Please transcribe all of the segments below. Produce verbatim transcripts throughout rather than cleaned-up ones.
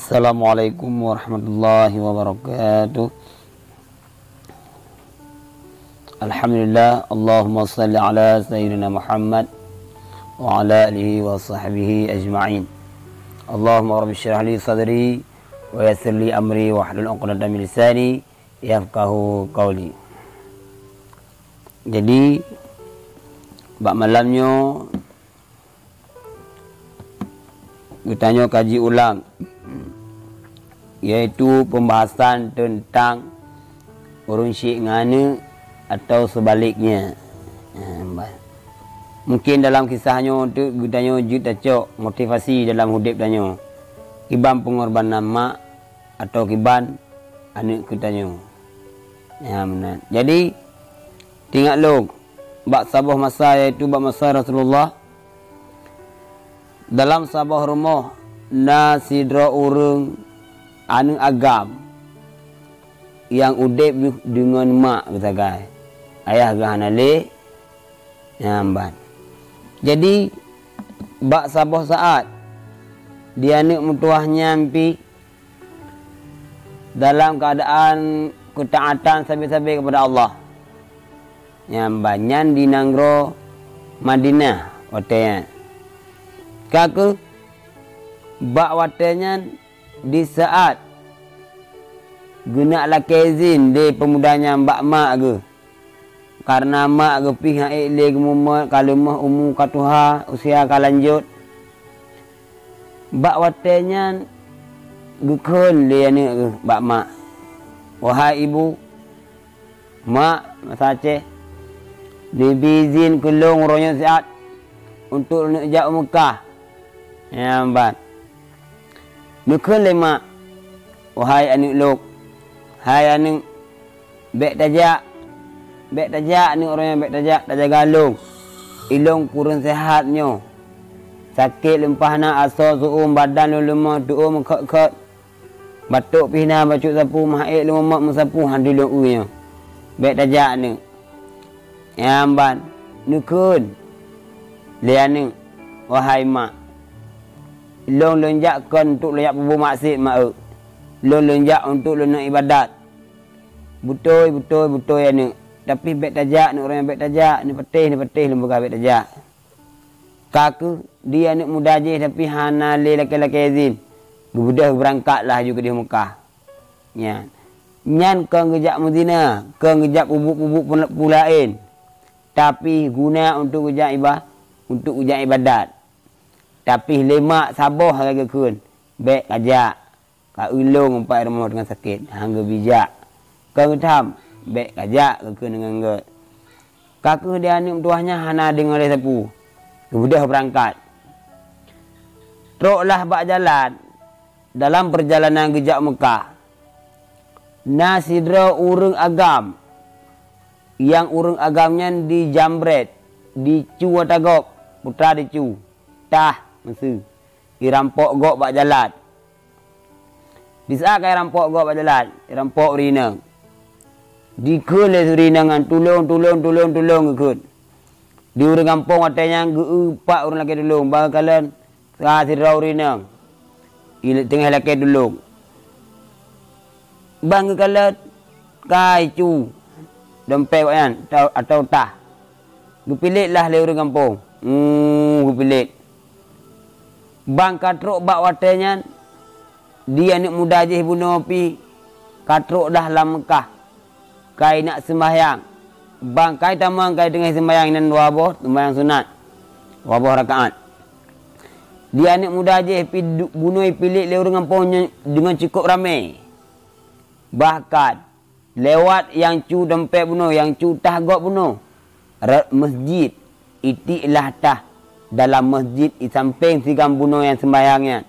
Assalamualaikum warahmatullahi wabarakatuh. Alhamdulillah, Allahumma salli ala sayyidina Muhammad wa ala alihi wa sahbihi ajma'in. Allahumma rabbi syrah li sadri wa yassir li amri wahlul 'uqdatam min lisani yafqahu qauli. Jadi, bak malam nyoe geutanyoe kaji ulang, yaitu pembahasan tentang ureuëng syik ngon aneuëk atau sebaliknya. Ha, ba-, mungkin dalam kisah nyoe teuk geutanyoe jeuet tacok motivasi dalam udeb tanyoe, kiban pengorbanan mak atau kiban aneuëk geutanyoe. Ya, meunan. Jadi, tingat lôn, bak saboh masa, yaitu bak masa Rasulullah, dalam saboh rumoh na sidroe ureuëng aneuëk agam nyang udeb deungon mak geusagai. Ayah geuh hana lé, nyan ban. Jadi, bak saboh saát, di aneuëk meutuwah nyan pih dalam keuadaan keutaatan sabe-sabe keupada Allah. Nyan ban nyan di nanggroe Madinah watée nyan. Ka kheueh bak watée nyan, di saát geunak lakée izin lé peumuda nyan bak mak geuh, kareuna mak geuh pih han ék lé geumumat, ka leumoh umu, ka tuha, usia ka lanjot. Bak watée nyan geukheun lé aneuëk geuh bak mak, "Wahai ibu, mak, masa Aceh, neubi izin keu lôn uroe nyoe siat untuk lôn jak u Meukah." Nyan ban. Neukheun lé mak, "Wahai aneuëk lôn, hai aneuëk, bék tajak, bék tajak aneuëk uroe nyoe, bék tajak, tajaga lôn. Ilôn kureueng seuhat nyoe. Sakét leumpah na asoe, seu-uem badan lôn leumoh, teu-uem khot-khot. Batok pih na bacut sapeue, meuhai lôn mumat meusapeue han lôn eu nyoe. Bék tajak aneuëk." Nyan ban neukheun lé aneuëk, "Wahai mak, lôn lôn jak kon untuk lôn jak peubuet maksiet ma-, eu. Lôn lôn jak untuk lôn iébadat." "Beutôi, beutôi, beutôi aneuëk. Tapi bék tajak aneuëk uroe nyoe, bék tajak, neupatéh, neupatéh lôn peugah bék tajak." Ka kheueh di aneuëk muda jih tapi hana lé lakée-lakée izin, geubeudôh beurangkat lah laju keudeh Meukah. Nyan, nyan kon geujak meuzina, kon geujak peubuet-peubuet peue laén, tapi guna untuk geujak iba-, untuk geujak iébadat. Tapi lé mak saboh lagée geukheun, "Bék kajak, ka eu lôn umpat rumoh teungoh sakét, han geubi jak. Kon geutham, bék kajak," geukheun deungon gét. Ka kheueh di aneuëk meutuwah nyan hana deungoe lé sapeue, geubeudôh beurangkat. Trok lah bak jalan, dalam peurjalanan geujak Meukah, na sidroe ureuëng agam, nyang ureuëng agam nyan dijambrét, dicu ata gob, putra dicu, tah, meusu, irampok gob bak jalan. Di saát ka irampok gob bak jalan, irampok ureuëng inong. Dikheun lé ureuëng inong nyan, "Tulông, tulông, tulông, tulông," geukheun. Di ureuëng gampông watée nyan geu-eu pat ureuëng lakée tulông, ban geukalon ka sidroe ureuëng inong, i teungoh lakée tulông. Ban geukalon ka icu dompet awaknyan atau, atau tah. Geupilet lah lé ureuëng gampông. Hmm, geupilet. Ban ka trok bak watée nyan, di aneuëk muda jih bunoe pih ka trok dah lam Meukah, ka inak seumbahyang. Ban ka itamong ka iteungoh seumbahyang nyan dua boh seumbahyang sunat, dua boh rakaat. Di aneuëk muda jih pih du-, bunoe ipilet lé ureuëng gampông nyan deungon cukôp ramé. Bahkan, lewat nyang cu dompet bunoe, nyang cu tah gob bunoe, rot meuseujid, itiek lah tah dalam meuseujid i sampéng sigam bunoe nyang seumbahyang nyan.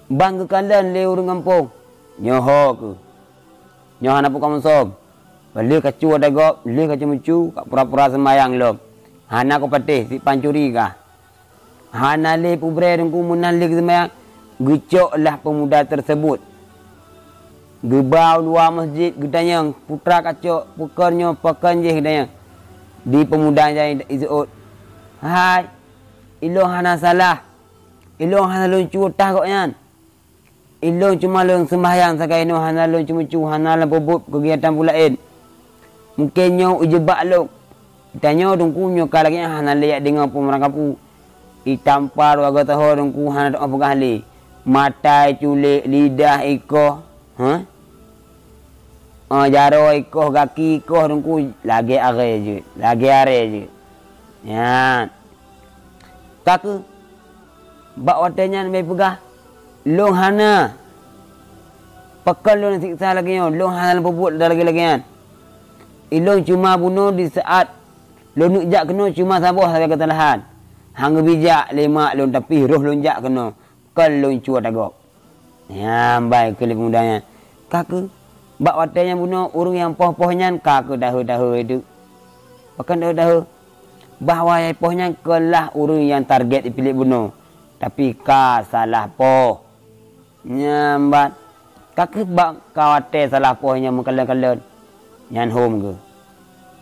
Ban geukalon lé ureuëng gampông, "Nyoe ho kheueh. Nyoe hana peue kamoe som. Lheueh kacu ata gob, lheueh kacu meucu, ka pura-pura seumbahyang lom. Hana kupatéh, si pancuri kah." Hana lé peubrée Teungku meunan lé geuseumbahyang, geucok lah peumuda teurseubut. Geuba u luwa meuseujid geutanyong, "Putra kacok, peukon nyoe, peukon jih?" geutanyong. Di peumuda nyan iseuôt, "Hai, ilôn hana salah. Ilôn hana lôn cu tah gobnyan." Ilôn cuma lôn seumbahyang sagai nyoe, hana lôn ceumeucue, hana lôn peubuet keugiatan peue laén. Mungken nyoe ijeuet bak lôn. Tanyoe Teungku nyoe ka lagée nyan hana lé jak deungoe peue meurangkapeue. Itampar warga saho Teungku hana teupeugah lé. Matai culek, lidah ikoh, ha? Ah, jaroe ikoh, gaki ikoh Teungku lagée arée jeuet, lagée arée jeuet. Nyan. Ka keuh, bak watée nyan bèk peugah, "Lôn hana." Pakon lôn siksa lagée nyoe, lôn hana lôn peubuet lagée-lagée nyan. Ilôn cuma bunoe di saát lôn neuk jak keunoe cuma saboh sagai keusalahan. Han geubijak lé mak lôn, tapi roh lôn jak keunoe, kon lôn cuba tagob. Nyan bai keu lé peumuda nyan. Ka keuh, bak watée nyan bunoe ureuëng nyang poh-poh nyan ka keuh dahé-dahé teuk. Pakon dahé-dahé? Bahwa nyang poh nyan kon lah ureuëng nyang target jipilék bunoe, tapi ka salah poh. Nyan ban, ka keuh bak ka watée salah poh nyang meukalon-kalon. Nyan hom geuh.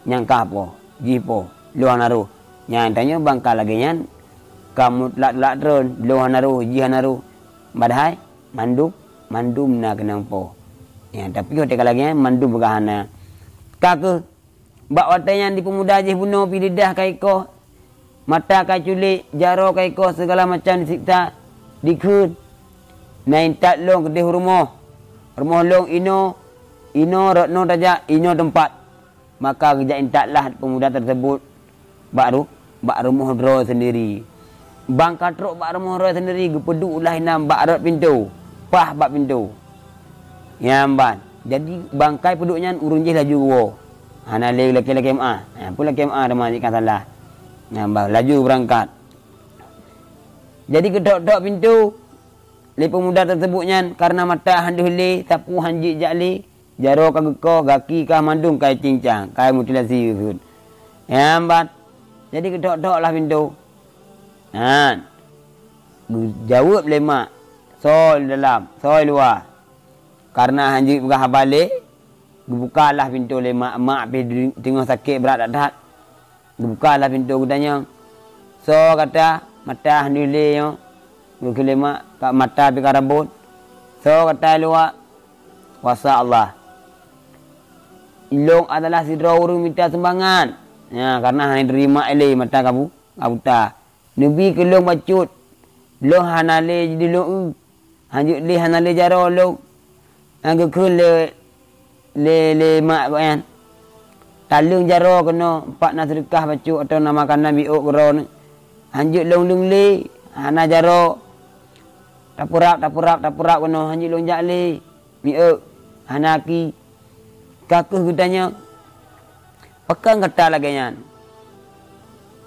Nyang ka poh, jih poh, lôn hana roh. Nyan tanyoe ban ka lagée nyan ka mutlak-mutlak treun, lôn hana roh, jih hana roh. Padahai mandum, mandum na keunong poh. Nyan, tapi watée ka lagée nyan mandum peugah hana. Ka keuh, bak watée nyan di peumuda jih bunoe pih lidah ka ikoh, mata ka culek, jaroe ka ikoh, sigala macam disiksa, dikheun. Na intat lôn keudeh u rumoh. Rumoh lôn inoe, inoe rot noe tajak, inoe teumpat. Maka geujak intatlah peumuda teuseubut bak ru-, bak rumoh droe seundiri. Ban ka trok bak rumoh droe seundiri, geupeuduek lah inan bak rot pintoe, paih bak pintoe. Nyan ban. Jadi, ban ka ipeuduek nyan ureuëng jih laju woe. Hana lé lakée-lakée meuáh. Ha, peue lakée meuáh teuma jih ka salah. Nyan ban, laju beurangkat. Jadi, geutok-tok pintoe lé peumuda teuseubut nyan, kareuna mata han deuh lé, sapeue han jijak lé, jaroe ka geukoh, gaki ka mandum ka icincang, ka imutilasi geukheun. Nyan ban. Jadi geutok-tok lah pintoe. Nyan. Geujaweueb lé mak, "Soe di dalam, soe di luwa?" Kareuna han jeuet peugah haba lé, geubuka lah pintoe lé mak, mak pih teungoh sakét brat that-that. Geubuka lah pintoe geutanyong, "Soe gata?" Mata han deuh lé nyoe. Geukheun lé mak, ka mata pih ka rabot. "Soe gata di luwa?" "Kuasa Allah." "Ilôn adalah sidroe ureuëng mita sumbangan." Nya, kareuna hana teurimong lé mata ka bu-, ka buta. "Neubi keu lôn bacut. Lôn hana lé jideuh lôn eu. Han jeuet lé hana lé jaroe lôn." Nyang geukheun lé, lé, lé mak gobnyan, "Taleueng jaroe keunoe, pat na seudeukah bacut atawa na makanan miok keudroe nyoe. Han jeuet lôn leueng lé, hana jaroe. Tapeurab, tapeurab, tapeurab keunoe, han jeuet lôn jak lé. Miok, hana aki." Ka keuh geutanyong, "Pakon gata lagée nyan?"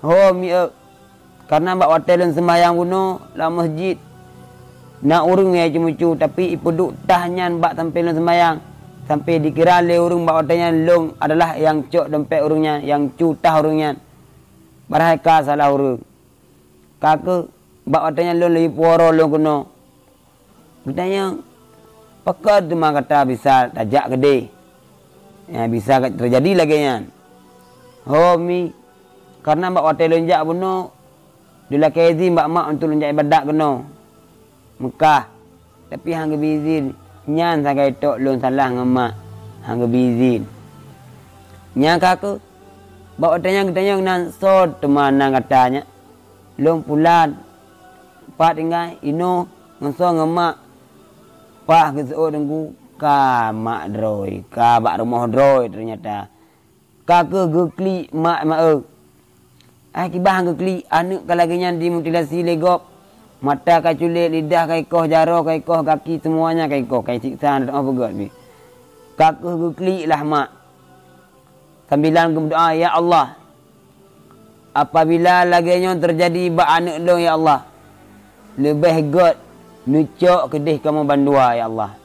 "Ho, miok, kareuna bak watée lôn seumayang bunoe lam meuseujid, na ureuëng nyang ceumeucue, tapi ipeuduek tah nyan bak sampoe lôn seumayang, sampoe dikira lé ureuëng bak watée nyan lôn adalah nyang cok dompet ureuëng nyan, nyang cu tah ureuëng nyan. Padahai ka salah ureuëng. Ka keuh, bak watée nyan lôn laju puwoe droe lôn keunoe." Geutanyong, "Pakon teuma gata bisa tajak keudeh? Nyang bisa ka teujadi lagée nyan?" "Ho, mi, kareuna bak watée lôn jak bunoe, lôn lakée idhin bak mak untuk lôn jak iébadat keunoe Meukah, tapi han geubi idhin. Nyan sagai tok lôn salah ngon mak, han geubi idhin." Nyang ka keuh, bak watée nyan geutanyong nan soe teuma nan gata nyan. "Lôn Pulan, pat tinggai, inoe ngon soe ngon mak." Paih geuseuôt Teungku, ka mak droe, ka bak rumoh droe teunyata. Ka keuh geuklik mak, mak eu. Ai kiban geuklik, aneuëk ka lagée nyan dimutilasi lé gob. Mata ka culek, lidah ka ikoh, jaroe ka ikoh, gaki seumuanya ka ikoh, ka isiksa hana teupeugét pih. Ka keuh geuklik lah mak. Sambilan geumeudoá, "Ya Allah, apabila lagée nyoe teujadi bak aneuëk lôn, ya Allah, leubeh gét neucok keudeh kamoe bandua, ya Allah."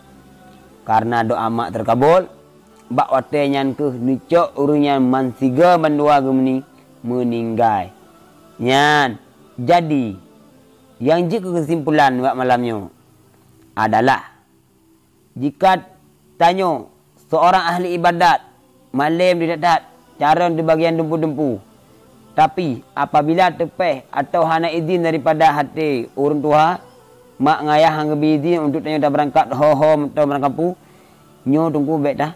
Kareuna doá mak teukabul, bak watée nyan keuh neucok ureuëng nyan mansigo bandua geumeuni-, meuninggai. Nyan, jadi, nyang jeuet keu keusimpulan bak malam nyoe adalah, jika tanyoe seurang ahli iébadat, malém di that-that, carông di bagian dumpu-dumpu, tapi apabila teupéh atawa hana idhin daripada até ureuëng tuha, Mak ngon ayah han geubi idhin untuk tanyoe tabeurangkat ho-ho mantong beurangkapu, nyoe Teungku bèk ta,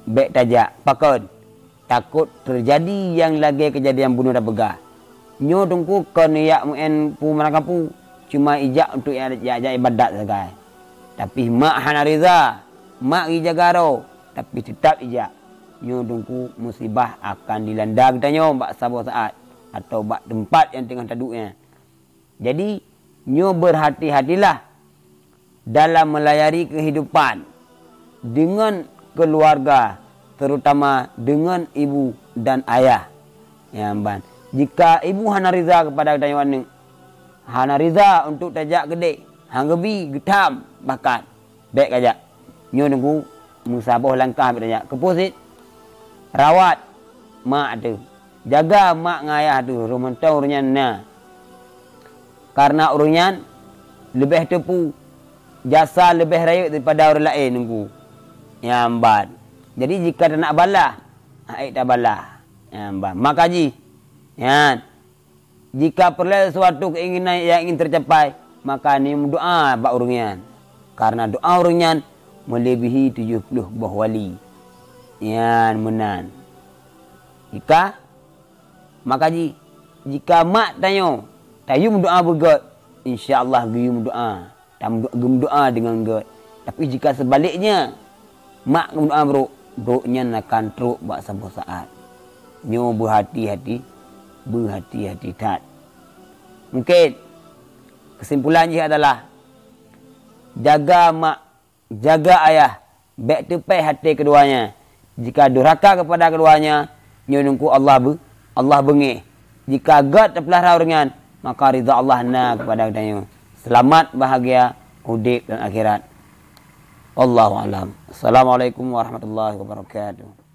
bèk tajak. Pakon? Takot teujadi nyang lagèe keujadian bunoe tapeugah. Nyoe Teungku kon jak meu'en peue beurangkapu, cuma ijak untuk jak, jak, jak ibadat sagai. Tapi mak hana ridha, mak geujaga droe, tapi teutap ijak. Nyoe Teungku musibah akan dilanda geutanyoe bak saboh saat atau bak teumpat nyang teungoh taduek nyan. Jadi, nyoe beurhati-hatilah dalam meulayari keuhidupan deungon keuluwarga, terutama deungon ibu dan ayah. Nyan ban, jika ibu hana ridha keupada geutanyoe aneuk, hana ridha untuk tajak keudéh, han geubi, geutham bahkan, bèk kajak. Nyoe Teungku meusaboh langkah bèk tajak. Keupeue cit? Rawat mak teuh. Jaga mak ngon ayah teuh, rôh mantong ureueng nyan na. Kareuna ureueng nyan leubeh teupeue jasa, leubeh rayeuk daripada ureueng laén Teungku. Nyan ban. Jadi jika taneuk balaih, han ék tabalaih. Nyan ban. Maka jih, nyan. Jika peureulèe sesuatu keinginan nyang ingin tercapai, maka neumeudoa bak ureueng nyan. Kareuna doa ureueng nyan meulebihi tujoh ploh boh wali. Nyan meunan. Jika, maka ji-, jika mak tanyoe tayue meudoa beu gèt, insya Allah geuyue meudoa. Tameudo-, geumeudoa deungon gèt. Tapi jika seubaliknya, mak geumeudoa brôk, brôk nyan akan trôk bak saboh saat. Nyoe beuhati-hati, beuhati-hati that. Mungkin, keusimpulan jih adalah, jaga mak, jaga ayah, bèk teupèh até keudua nyan. Jika durhaka keupada keudua nyan, nyoe Teungku Allah beu-, Allah beungéh. Jika gèt tapeulara ureueng nyan, maka ridha Allah na keupada geutanyoe. Seulamat bahgia udép dan akhirat. Wallahu a'lam. Assalamualaikum warahmatullahi wabarakatuh.